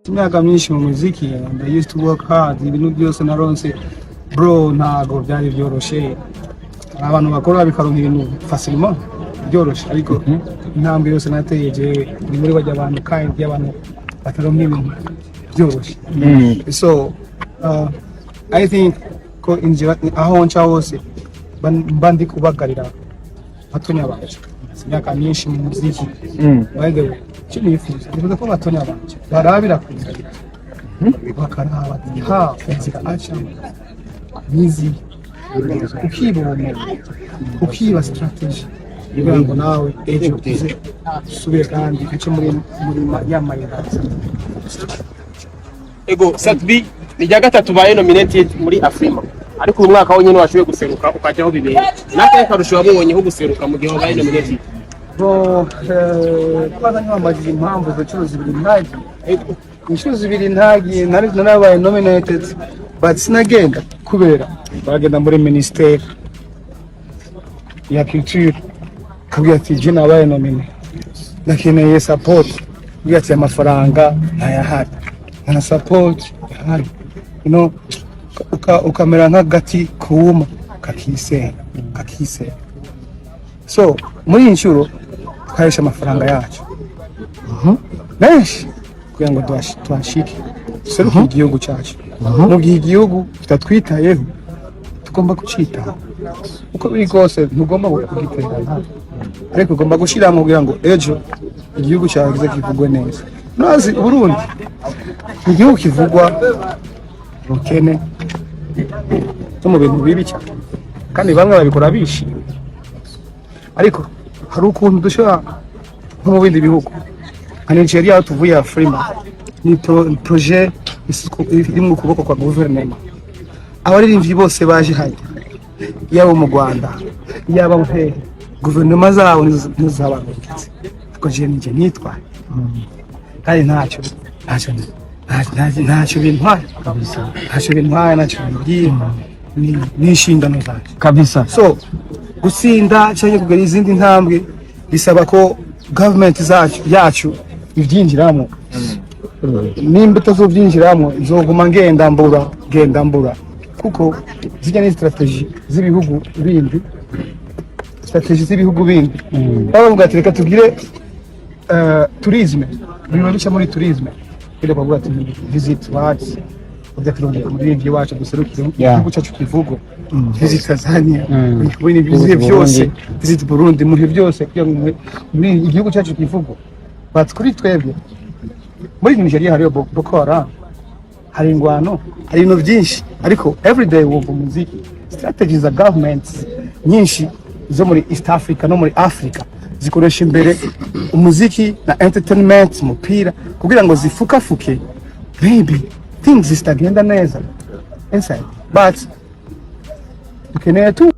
Imyaka myinshi mu muziki and I used to work hard. Ibintu byose naronse, bro, ntago byari byoroshe. Hari abantu bakora bikaronka ibintu facilement, byoroshe, ariko intambwe yose nateye jewe ni muri bajya abantu kind y'abantu bataronka ibintu byoroshe. So I think ko inzira aho nca hose mba ndi kubagarira batonya banje. Imyaka myinshi mu muziki. By the way, icyo nifuza ko batonya banje barabira ku nzira, bakaraba ati ha inzira acamo nizi, ukiba ubumenyi, ukiba strategy, kugira ngo nawe ejo uze usubire kandi uce muri ya mayira. Ego, Sat-B, ni rya gatatu ubaye nominated muri Afrima, ariko uyu mwaka wonyine washoboye guseruka ukajya aho bibera. N'akahe karusho wabonyeho guseruka mu gihe wabaye nominated? Bro, kwanza ntiwambajije impamvu izo nshuro 2 ntagiye. Inshuro 2 ntagiye, nari narabaye nominated but sinagenda kubera bagenda muri ministère ya culture, kabwira ati: "Je nabaye nominé, ndakeneye support." Kabwira ati: "Amafaranga ntayahari, nta support ihari." Ukamera nk'agati kuma kakisera kakisera. So muri iyi nshuro twarishe amafaranga yacu menshi kugira ngo tuhashike, duserukire igihugu cyacu. Mu gihe igihugu kitatwitayeho, tugomba kucitaho uko biri kose. Ntugomba kugiterana, ariko ugomba gushyiramo kugira ngo ejo igihugu cyawe kize kivugwe neza. Urazi, Burundi ni igihugu kivugwa ubukene no mu bintu bibi cyane, kandi bamwe babikora bishimye. Ariko hari ukuntu dushobora, nko mu bindi bihugu nka Nigeria aho tuvuye, Afrima ni projet iri mu kuboko kwa guverinoma. Abaririmbyi bose baje hano, yaba mu Rwanda, yaba hehe, guverinoma zabo nizo zabarungitse, ariko je nije nitwaye kandi ntacyo bintwaye, ntacyo bintwaye, ntacyo bimbwiye. Ni inshingano zanjye. So gutsinda cyangwa kugera izindi ntambwe bisaba ko government zacu yacu ibyinjiramo. Nimba itazobyinjiramo, nzoguma ngenda mbura, ngenda mbura, kuko zijya ni strategy z'ibihugu bindi, strategy z'ibihugu bindi. Baba bavuga ati: "Reka tugire tourisme." Biba bica muri tourisme kugira bavuga ati: "Visit what?" Bavuga ati: "Rungika umuririmbyi wacu duserukire igihugu cyacu kivugwe. Visit Tanzania, ibintu bizihe byose, visit Burundi, muhe byose kugira ngo muri igihugu cyacu kivugwe." But kuri twebwe muri Nigeria hariyo Boko Haram, hari ingwano, hari ibintu byinshi, ariko everyday wumva umuziki. Strategies za governments nyinshi zo muri East Africa no muri Africa zikoresha imbere umuziki na entertainment, umupira, kugira ngo zifukafuke maybe things zitagenda neza inside, but dukeneye tu